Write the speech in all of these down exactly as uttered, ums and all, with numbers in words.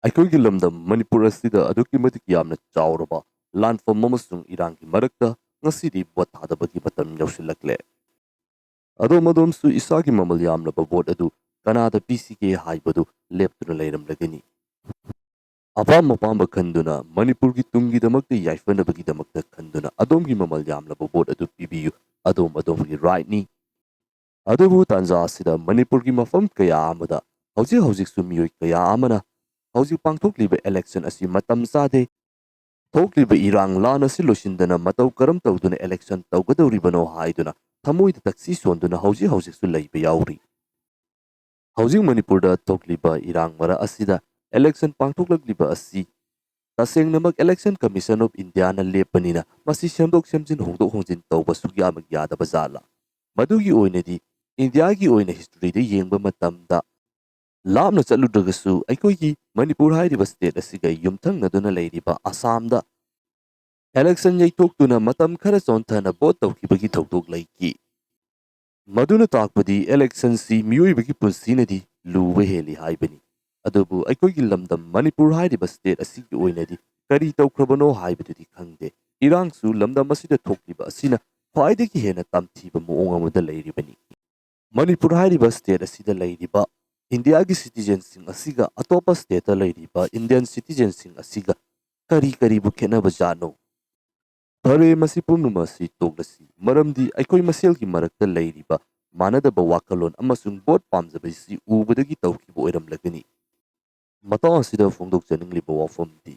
ꯑꯩꯈꯣꯏꯒꯤ ꯂꯝꯗꯝ ꯃꯅꯤꯄꯨꯔ ꯑꯁꯤꯗ ꯑꯗꯨꯛꯀꯤ ꯃꯇꯤꯛ ꯌꯥꯝꯅ ꯆꯥꯎꯔꯕ ꯂꯥꯟꯐꯝ ꯑꯃꯁꯨꯡ ꯏꯔꯥꯡꯒꯤ ꯃꯔꯛꯇ ꯉꯁꯤꯗꯤ ꯚꯣꯠ ꯊꯥꯗꯕꯒꯤ ꯃꯇꯝ ꯌꯧꯁꯤꯜꯂꯛꯂꯦ꯫ ꯑꯗꯣꯝ ꯑꯗꯣꯝꯁꯨ ꯏꯁꯥꯒꯤ ꯃꯃꯜ ꯌꯥꯝꯂꯕ ꯚꯣꯠ ꯑꯗꯨ ꯀꯅꯥꯗ ꯄꯤꯁꯤꯒꯦ ꯍꯥꯏꯕꯗꯨ ꯂꯦꯞꯇꯨꯅ ꯂꯩꯔꯝꯂꯒꯅꯤ꯫ ꯑꯄꯥꯝ ꯑꯄꯥꯝꯕ ꯈꯟꯗꯨꯅ, ꯃꯅꯤꯄꯨꯔꯒꯤ ꯇꯨꯡꯒꯤꯗꯃꯛꯇ ꯌꯥꯏꯐꯅꯕꯒꯤꯗꯃꯛꯇ ꯈꯟꯗꯨꯅ ꯑꯗꯣꯝꯒꯤ ꯃꯃꯜ ꯌꯥꯝꯂꯕ ꯚꯣꯠ ꯑꯗꯨ ꯄꯤꯕꯤꯌꯨ꯫ ꯑꯗꯣꯝ ꯑꯗꯣꯝꯒꯤ right ꯅꯤ꯫ ꯑꯗꯨꯕꯨ ꯇꯥꯟꯖꯥ ꯑꯁꯤꯗ ꯃꯅꯤꯄꯨꯔꯒꯤ ꯃꯐꯝ ꯀꯌꯥ ꯑꯃꯗ ꯍꯧꯖꯤꯛ ꯍꯧꯖꯤꯛꯁꯨ ꯃꯤꯑꯣꯏ ꯀꯌꯥ ꯑꯃꯅ ꯍꯧꯖꯤꯛ ꯄꯥꯡꯊꯣꯛꯂꯤꯕ election ꯑꯁꯤ ꯃꯇꯝ ꯆꯥꯗꯦ, ꯊꯣꯛꯂꯤꯕ ꯏꯔꯥꯡ ꯂꯥꯟ ꯑꯁꯤ ꯂꯣꯏꯁꯤꯟꯗꯅ ꯃꯇꯧ ꯀꯔꯝ ꯇꯧꯗꯨꯅ election ꯇꯧꯒꯗꯧꯔꯤꯕꯅꯣ ꯍꯥꯏꯗꯨꯅ ꯊꯃꯣꯏꯗ ꯇꯛꯁꯤ ꯁꯣꯟꯗꯨꯅ ꯍꯧꯖꯤꯛ ꯍꯧꯖꯤꯛꯁꯨ ꯂꯩꯕ ꯌꯥꯎꯔꯤ꯫ ꯍꯧꯖꯤꯛ ꯃꯅꯤꯄꯨꯔꯗ ꯊꯣꯛꯂꯤꯕ ꯏꯔꯥꯡ ꯃꯔꯛ ꯑꯁꯤꯗ election ꯄꯥꯡꯊꯣꯛꯂꯛꯂꯤꯕ ꯑꯁꯤ ꯇꯁꯦꯡꯅꯃꯛ Election Commission of Indiaꯅ ꯂꯦꯞꯄꯅꯤꯅ ꯃꯁꯤ ꯁꯦꯝꯗꯣꯛ ꯁꯦꯝꯖꯤꯟ, ꯍꯣꯡꯗꯣꯛ ꯍꯣꯡꯖꯤꯟ ꯇꯧꯕ ꯁꯨꯛꯌꯥꯃꯛ ꯌꯥꯗꯕ ꯖꯥꯠꯂꯥ? ꯃꯗꯨꯒꯤ ꯑꯣꯏꯅꯗꯤ Indiaꯒꯤ ꯑꯣꯏꯅ historyꯗ ꯌꯦꯡꯕ ꯃꯇꯝꯗ ꯂꯥꯞꯅ ꯆꯠꯂꯨꯗ꯭ꯔꯒꯁꯨ ꯑꯩꯈꯣꯏꯒꯤ ꯃꯅꯤꯄꯨꯔ ꯍꯥꯏꯔꯤꯕ state ꯑꯁꯤꯒ ꯌꯨꯝꯊꯪꯅꯗꯨꯅ ꯂꯩꯔꯤꯕ ꯑꯁꯥꯝꯗ election ꯌꯩꯊꯣꯛꯇꯨꯅ ꯃꯇꯝ ꯈꯔ ꯆꯣꯟꯊꯅ vote ꯇꯧꯈꯤꯕꯒꯤ ꯊꯧꯗꯣꯛ ꯂꯩꯈꯤ꯫ ꯃꯗꯨꯅ ꯇꯥꯛꯄꯗꯤ electionꯁꯤ ꯃꯤꯑꯣꯏꯕꯒꯤ ꯄꯨꯟꯁꯤꯅꯗꯤ ꯂꯨꯕ ꯍꯦꯜꯂꯤ ꯍꯥꯏꯕꯅꯤ꯫ ꯑꯗꯨꯕꯨ ꯑꯩꯈꯣꯏꯒꯤ ꯂꯝꯗꯝ ꯃꯅꯤꯄꯨꯔ ꯍꯥꯏꯔꯤꯕ state ꯑꯁꯤꯒꯤ ꯑꯣꯏꯅꯗꯤ ꯀꯔꯤ ꯇꯧꯈ꯭ꯔꯕꯅꯣ ꯍꯥꯏꯕꯗꯨꯗꯤ ꯈꯪꯗꯦ꯫ ꯏꯔꯥꯡꯁꯨ ꯂꯝꯗꯝ ꯑꯁꯤꯗ ꯊꯣꯛꯂꯤꯕ ꯑꯁꯤꯅ ꯈ꯭ꯋꯥꯏꯗꯒꯤ ꯍꯦꯟꯅ ꯇꯝꯊꯤꯕ ꯃꯑꯣꯡ ꯑꯃꯗ ꯂꯩꯔꯤꯕꯅꯤ꯫ ꯃꯅꯤꯄꯨꯔ ꯍꯥꯏꯔꯤꯕ state ꯑꯁꯤꯗ ꯂꯩꯔꯤꯕ Indiaꯒꯤ citizenꯁꯤꯡ ꯑꯁꯤꯒ ꯑꯇꯣꯞꯄ stateꯇ ꯂꯩꯔꯤꯕ Indian citizenꯁꯤꯡ ꯑꯁꯤꯒ ꯀꯔꯤ ꯀꯔꯤꯕꯨ ꯈꯦꯠꯅꯕ ꯖꯥꯠꯅꯣ? ꯐꯔꯦ, ꯃꯁꯤ ꯄꯨꯝꯅꯃꯛ ꯑꯁꯤ ꯇꯣꯛꯂꯁꯤ, ꯃꯔꯝꯗꯤ ꯑꯩꯈꯣꯏ ꯃꯁꯦꯜꯒꯤ ꯃꯔꯛꯇ ꯂꯩꯔꯤꯕ ꯃꯥꯟꯅꯗꯕ ꯋꯥꯈꯜꯂꯣꯟ ꯑꯃꯁꯨꯡ vote ꯄꯥꯝꯖꯕ ꯑꯁꯤ ꯎꯕꯗꯒꯤ ꯇꯧꯈꯤꯕ ꯑꯣꯏꯔꯝꯂꯒꯅꯤ꯫ ꯃꯇꯥꯡ ꯑꯁꯤꯗ ꯐꯣꯡꯗꯣꯛꯆꯅꯤꯡꯂꯤꯕ ꯋꯥꯐꯝꯗꯤ,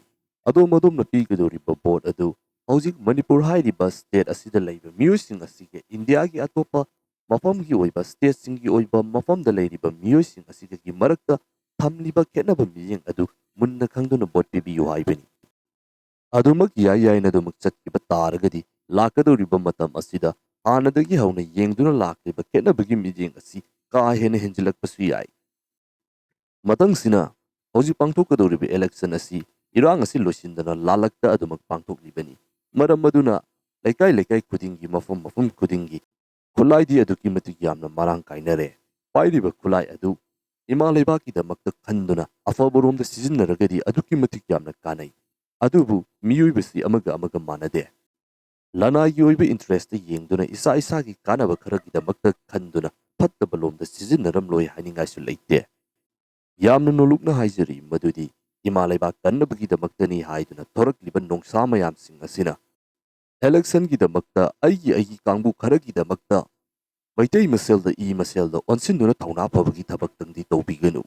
ꯑꯗꯣꯝ ꯑꯗꯣꯝꯅ ꯄꯤꯒꯗꯧꯔꯤꯕ vote ꯑꯗꯨ ꯍꯧꯖꯤꯛ ꯃꯅꯤꯄꯨꯔ ꯍꯥꯏꯔꯤꯕ state ꯑꯁꯤꯗ ꯂꯩꯕ ꯃꯤꯑꯣꯏꯁꯤꯡ ꯑꯁꯤꯒ Indiaꯒꯤ ꯑꯇꯣꯞꯄ ꯃꯐꯝꯒꯤ ꯑꯣꯏꯕ stateꯁꯤꯡꯒꯤ ꯑꯣꯏꯕ ꯃꯐꯝꯗ ꯂꯩꯔꯤꯕ ꯃꯤꯑꯣꯏꯁꯤꯡ ꯑꯁꯤꯒꯒꯤ ꯃꯔꯛꯇ ꯊꯝꯂꯤꯕ ꯈꯦꯠꯅꯕ ꯃꯤꯠꯌꯦꯡ ꯑꯗꯨ ꯃꯨꯟꯅ ꯈꯪꯗꯨꯅ vote ꯄꯤꯕꯤꯌꯨ ꯍꯥꯏꯕꯅꯤ꯫ ꯑꯗꯨꯃꯛ ꯌꯥꯏ ꯌꯥꯏꯅ ꯑꯗꯨꯃꯛ ꯆꯠꯈꯤꯕ ꯇꯥꯔꯒꯗꯤ, ꯂꯥꯛꯀꯗꯧꯔꯤꯕ ꯃꯇꯝ ꯑꯁꯤꯗ ꯍꯥꯟꯅꯗꯒꯤ ꯍꯧꯅ ꯌꯦꯡꯗꯨꯅ ꯂꯥꯛꯂꯤꯕ ꯈꯦꯠꯅꯕꯒꯤ ꯃꯤꯠꯌꯦꯡ ꯑꯁꯤ ꯀꯥ ꯍꯦꯟꯅ ꯍꯦꯟꯖꯤꯜꯂꯛꯄꯁꯨ ꯌꯥꯏ꯫ ꯃꯊꯪꯁꯤꯅ, ꯍꯧꯖꯤꯛ ꯄꯥꯡꯊꯣꯛꯀꯗꯧꯔꯤꯕ election ꯑꯁꯤ ꯏꯔꯥꯡ ꯑꯁꯤ ꯂꯣꯏꯁꯤꯟꯗꯅ ꯂꯥꯜꯂꯛꯇ ꯑꯗꯨꯃꯛ ꯄꯥꯡꯊꯣꯛꯂꯤꯕꯅꯤ꯫ ꯃꯔꯝ ꯑꯗꯨꯅ ꯂꯩꯀꯥꯏ ꯂꯩꯀꯥꯏ ꯈꯨꯗꯤꯡꯒꯤ, ꯃꯐꯝ ꯃꯐꯝ ꯈꯨꯗꯤꯡꯒꯤ ꯈꯨꯠꯂꯥꯏꯗꯤ ꯑꯗꯨꯛꯀꯤ ꯃꯇꯤꯛ ꯌꯥꯝꯅ ꯃꯔꯥꯡ ꯀꯥꯏꯅꯔꯦ꯫ ꯄꯥꯏꯔꯤꯕ ꯈꯨꯠꯂꯥꯏ ꯑꯗꯨ ꯏꯃꯥ ꯂꯩꯕꯥꯛꯀꯤꯗꯃꯛꯇ ꯈꯟꯗꯨꯅ ꯑꯐꯕꯔꯣꯝꯗ ꯁꯤꯖꯤꯟꯅꯔꯒꯗꯤ ꯑꯗꯨꯛꯀꯤ ꯃꯇꯤꯛ ꯌꯥꯝꯅ ꯀꯥꯟꯅꯩ꯫ ꯑꯗꯨꯕꯨ ꯃꯤꯑꯣꯏꯕꯁꯤ ꯑꯃꯒ ꯑꯃꯒ ꯃꯥꯟꯅꯗꯦ꯫ ꯂꯅꯥꯏꯒꯤ ꯑꯣꯏꯕ interest ꯌꯦꯡꯗꯨꯅ ꯏꯁꯥ ꯏꯁꯥꯒꯤ ꯀꯥꯟꯅꯕ ꯈꯔꯒꯤꯗꯃꯛꯇ ꯈꯟꯗꯨꯅ ꯐꯠꯇꯕ ꯂꯣꯝꯗ ꯁꯤꯖꯤꯟꯅꯔꯝꯂꯣꯏ ꯍꯥꯏꯅꯤꯡꯉꯥꯏꯁꯨ ꯂꯩꯇꯦ꯫ ꯌꯥꯝꯅ ꯅꯣꯂꯨꯛꯅ ꯍꯥꯏꯖꯔꯤ ꯃꯗꯨꯗꯤ ꯏꯃꯥ ꯂꯩꯕꯥꯛ ꯀꯟꯅꯕꯒꯤꯗꯃꯛꯇꯅꯤ ꯍꯥꯏꯗꯨꯅ ꯊꯣꯔꯛꯂꯤꯕ ꯅꯣꯡꯁꯥ ꯃꯌꯥꯝꯁꯤꯡ ꯑꯁꯤꯅ electionꯒꯤꯗꯃꯛꯇ ꯑꯩꯒꯤ ꯑꯩꯒꯤ ꯀꯥꯡꯕꯨ ꯈꯔꯒꯤꯗꯃꯛꯇ ꯃꯩꯇꯩ ꯃꯁꯦꯜꯗ ꯏ ꯃꯁꯦꯜꯗ ꯑꯣꯟꯁꯤꯟꯗꯨꯅ ꯊꯧꯅꯥ ꯐꯕꯒꯤ ꯊꯕꯛꯇꯪꯗꯤ ꯇꯧꯕꯤꯒꯅꯨ꯫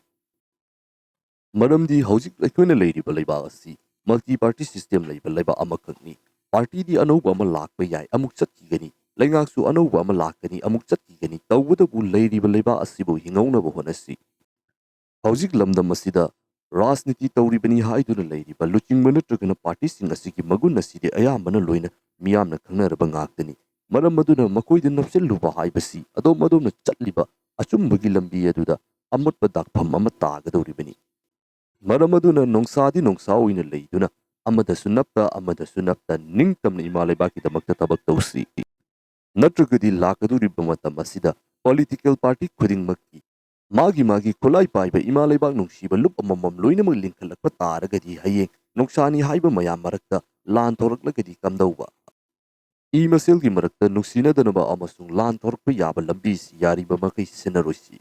ꯃꯔꯝꯗꯤ ꯍꯧꯖꯤꯛ ꯑꯩꯈꯣꯏꯅ ꯂꯩꯔꯤꯕ ꯂꯩꯕꯥꯛ ꯑꯁꯤ multi party system ꯂꯩꯕ ꯂꯩꯕꯥꯛ ꯑꯃꯈꯛꯅꯤ꯫ Partyꯗꯤ ꯑꯅꯧꯕ ꯑꯃ ꯂꯥꯛꯄ ꯌꯥꯏ, ꯑꯃꯨꯛ ꯆꯠꯈꯤꯒꯅꯤ, ꯂꯩꯉꯥꯛꯁꯨ ꯑꯅꯧꯕ ꯑꯃ ꯂꯥꯛꯀꯅꯤ, ꯑꯃꯨꯛ ꯆꯠꯈꯤꯒꯅꯤ꯫ ꯇꯧꯕꯇꯕꯨ ꯂꯩꯔꯤꯕ ꯂꯩꯕꯥꯛ ꯑꯁꯤꯕꯨ ꯍꯤꯡꯍꯧꯅꯕ ꯍꯣꯠꯅꯁꯤ꯫ ꯍꯧꯖꯤꯛ ꯂꯝꯗꯝ ꯑꯁꯤꯗ ꯔꯥꯖꯅꯤꯇꯤ ꯇꯧꯔꯤꯕꯅꯤ ꯍꯥꯏꯗꯨꯅ ꯂꯩꯔꯤꯕ ꯂꯨꯆꯤꯡꯕ ꯅꯠꯇ꯭ꯔꯒꯅ partyꯁꯤꯡ ꯑꯁꯤꯒꯤ ꯃꯒꯨꯟ ꯑꯁꯤꯗꯤ ꯑꯌꯥꯝꯕꯅ ꯂꯣꯏꯅ ꯃꯤꯌꯥꯝꯅ ꯈꯪꯅꯔꯕ ꯉꯥꯛꯇꯅꯤ꯫ ꯃꯔꯝ ꯑꯗꯨꯅ ꯃꯈꯣꯏꯗ ꯅꯞꯁꯤꯜꯂꯨꯕ ꯍꯥꯏꯕꯁꯤ ꯑꯗꯣꯝ ꯑꯗꯣꯝꯅ ꯆꯠꯂꯤꯕ ꯑꯆꯨꯝꯕꯒꯤ ꯂꯝꯕꯤ ꯑꯗꯨꯗ ꯑꯃꯣꯠꯄ ꯗꯥꯛꯐꯝ ꯑꯃ ꯇꯥꯒꯗꯧꯔꯤꯕꯅꯤ꯫ ꯃꯔꯝ ꯑꯗꯨꯅ ꯅꯣꯡꯁꯥꯗꯤ ꯅꯣꯡꯁꯥ ꯑꯣꯏꯅ ꯂꯩꯗꯨꯅ ꯑꯃꯗꯁꯨ ꯅꯞꯇ ꯑꯃꯗꯁꯨ ꯅꯞꯇ ꯅꯤꯡꯇꯝꯅ ꯏꯃꯥ ꯂꯩꯕꯥꯛꯀꯤꯗꯃꯛꯇ ꯊꯕꯛ ꯇꯧꯁꯤ꯫ ꯅꯠꯇ꯭ꯔꯒꯗꯤ ꯂꯥꯛꯀꯗꯧꯔꯤꯕ ꯃꯇꯝ ꯑꯁꯤꯗ political party ꯈꯨꯗꯤꯡꯃꯛꯀꯤ ꯃꯥꯒꯤ ꯃꯥꯒꯤ ꯈꯨꯠꯂꯥꯏ ꯄꯥꯏꯕ ꯏꯃꯥ ꯂꯩꯕꯥꯛ ꯅꯨꯡꯁꯤꯕ ꯂꯨꯞ ꯑꯃꯃꯝ ꯂꯣꯏꯅꯃꯛ ꯂꯤꯡꯈꯠꯂꯛꯄ ꯇꯥꯔꯒꯗꯤ ꯍꯌꯦꯡ ꯅꯣꯡꯁꯥꯅꯤ ꯍꯥꯏꯕ ꯃꯌꯥꯝ ꯃꯔꯛꯇ ꯂꯥꯟ ꯊꯣꯔꯛꯂꯒꯗꯤ ꯀꯝꯗꯧꯕ? ꯏ ꯃꯁꯦꯜꯒꯤ ꯃꯔꯛꯇ ꯅꯨꯡꯁꯤꯅꯗꯅꯕ ꯑꯃꯁꯨꯡ ꯂꯥꯟ ꯊꯣꯔꯛꯄ ꯌꯥꯕ ꯂꯝꯕꯤꯁꯤ ꯌꯥꯔꯤꯕ ꯃꯈꯩ ꯁꯤꯟꯅꯔꯣꯏꯁꯤ꯫